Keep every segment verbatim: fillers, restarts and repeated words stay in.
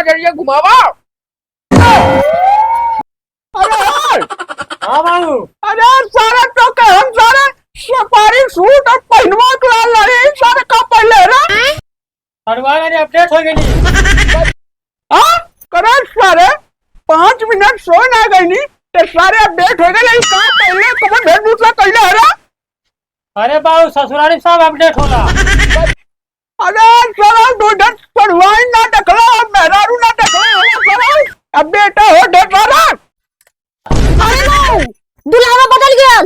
चलिए घुमावा। अरे! हाँ बाबू। अरे सारे तो के हम सारे सफारी सूट और पहनवा के लाल रही, सारे का पहले रे? सड़ुआइन अरे update होइ गइनी। हाँ? करे सारे, पाँच मिनट सोए ना गइनी, ते सारे update होइ गइनी, का पहले कबो भेड़ दूसरा कइले हरा? अरे बाबू, ससुरारी सब update होला। अरे सारे, दो दिन सड़ुआइन ना देखला, मेहरारू ना देखला, अरे सारे, अब बेटा हो ढेर सारा। अरे बाऊ, दुल्हवा बदल गया।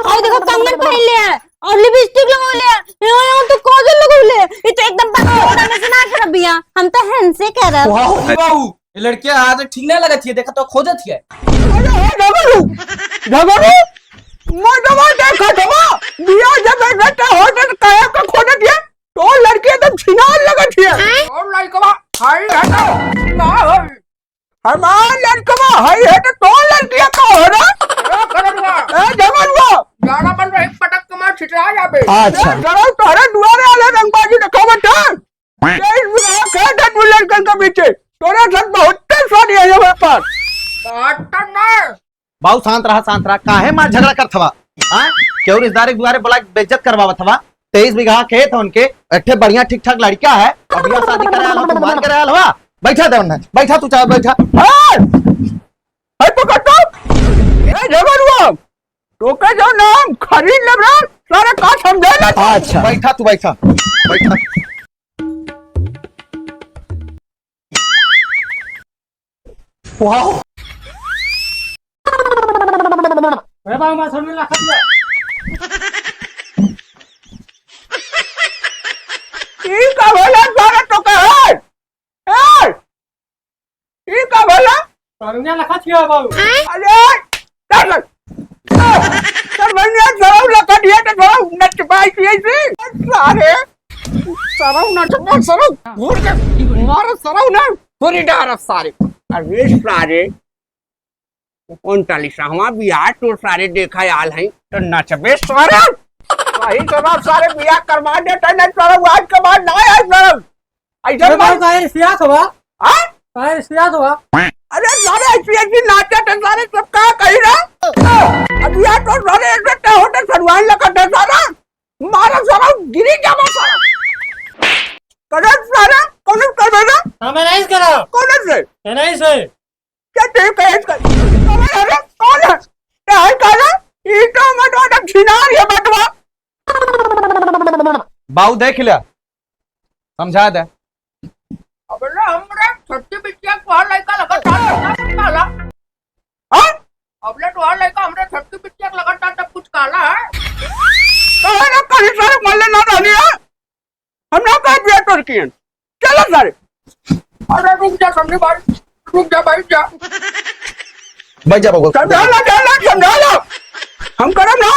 और देखो, कंगन पहन लिया है और लिपस्टिक लगा लिया है। यो, यो तो काजल लगा ले। ये तो एकदम बकवास में से ना कर बिया। हम तो हंसे करब। वाह, बाऊ, ये लड़कियां आज ठीक ना लगत है, देखा तो खोजत है। अरे हो झगड़ू, झगड़ू, मर्दवा देखत हवा, बिया जब बेटा हो तो काया का खोजत है, तो लड़की एकदम छिनार लगत है। और लड़कवा, हाय, हटो, ना हो। हमार लड़कवा हई है तो तोर लड़किया का हो रे? ए, करनुआ। ए, जमनुआ। जाड़ा बन रही, पटक के मार छिटरा जाबे। अच्छा। ए, जरा तोहरे दुआरे वाले रंगबाजी दिखावत है। तेईस बीघा खेत है दू लड़कन के बीचे। तोरे साथ बहुत सारी है ये व्यापार। बात तो ना। बाऊ शांत रहा, शांत रहा। काहे मार झगड़ा करत हवा? हाँ? केहू रिश्तेदार के दुआरे बुला के बेइज्जत करवावत हवा? तेईस बीघा खेत है उनके, एक ठे बढ़िया ठीक ठाक लड़का है, अब बियाह शादी करे आल हो, तो मान करे आल हवा। बैठा दे उन्हें, बैठा तू चाहे बैठा। ए! ए, पकड़ तो। ए, झगड़ुआ, तोके जो नाम खरीद लेब ना, सारे का समझे ना। अच्छा। बैठा तू, बैठा, बैठा। वाह। अरे बाबा, मार छोड़, मेरा खा दिया। ई का होला सारा तो का है? ए! ई का होला? सरुनिया लखा छिया बाबू। अरे! कर, कर भैया, सरऊ लखा दिया तो सरऊ नच पाई थी ऐसी। सारे, सरऊ नच पाई, सरऊ घूर के मारो सरऊ ना, पूरी डार सारे। अरे सारे, कौन टाली साहवा बियाह तो सारे देखा आल हैं, तो नचबे सारे। वही तो बाप सारे बियाह करवा देते ना सरऊ, आज के बाद ना आए सरऊ। ऐसा अरे बाबू, बात काहे रिसियात हवा? हाँ? काहे रिसियात हवा? अरे सारे ऐसी ऐसी नाचत है सारे, सब का कही रहा? अब यार तो सारे ऐसे क्या होते सरुआइन लगत है सारा, मारा सारा गिरी जावा सारा। करे सारे, कौन कर रहा? हाँ, मैं नहीं करा। कौन से? मैं नहीं से। क्या तेरे कहे इसका? कौन है रे? कौन है? क्या है कह रहा? ये तो मत वाला छिनार ये बटवा। बाऊ देख लिया, समझा दे। अबे ना, हमरे छठी बिटिया को हर लड़का लगातार लड़का सब काला। हाँ? अबले तो हर लड़का हमरे छठी बिटिया को लगातार सब कुछ काला है। कहे ना कहीं सारे मल्ले ना रहनी है। हम ना कहे बिया तोर कियन। चलो सारे। अरे रुक जा समझी भाई, रुक जा भाई, जा। बैठ जा बबुआ। समझा ला, जा ला, समझा ला। हम करब ना।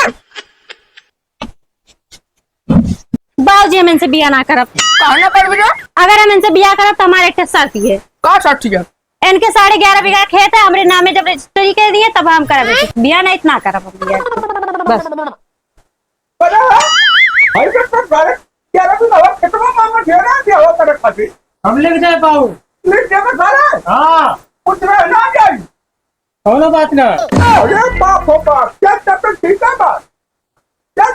बाबूजी, हम इनसे बिया ना करब। काहे ना करबी रे? अगर हम इनसे बिया करब, तो हमारे एक ठे शर्त ही है। का शर्त है? इनके साढ़े ग्यारह बीघा खेत है, हमरे नामे जब रजिस्ट्री कर दिए, तब हम करब। बिया नहीं, इतना करब हम बिया। बस। पता है? भाई, जब तक सारे ग्यारह बीघा खेतवा मामा घेरा दिया हुआ करे खातिर। हम लिख दे पाऊ। लिख दे बस सारे। हाँ। कुछ रह ना जाए। कौनो बात ना। अरे बाप हो बाप, क्या तब तो ठीक है बात। चल,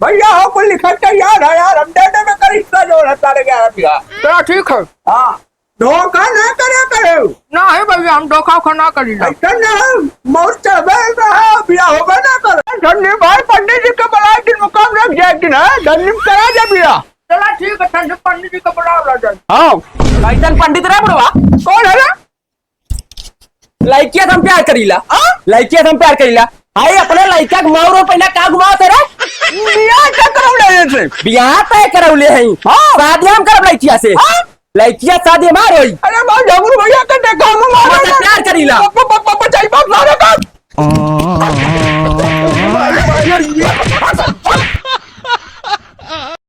भैया हो, कुल लिखा तैयार है यार, हम दे देबे करी इतना जो है, साढ़े ग्यारह बीघा। चला ठीक है। हाँ, धोखा ना करे करे। ना है भैया, हम धोखा उखा ना करी ना। ऐसा ना है, मौत चढ़बे ना है, बिया होबे ना करे। धन्नी भाई, पंडित जी के बुलाए दिन मुकाम रख जाए दिन है, धन्नी में करा दे बिया। चला ठीक है, ठंडी पंडित जी के बुलाओ ला जाए। हाँ। कैसन पंडित रे बुढ़वा? कौन है रे? लइकिया से हम प्यार करीला। आ? लइकिया से हम प्यार करीला। हाय, अपने लइका के माउरो पहिना का घुमावत है रे? बियाह तय करौले हैं से। बियाह तय करौले हैं। हाँ। शादी हम करब लइकिया से। हाँ। लइकिया शादी हमार होई। अरे भाई, झगड़ू भैया के देखा, हम मारो हमसे ना। प्यार करीला। ब-, ब-, ब-, बचाई बाप मारो का।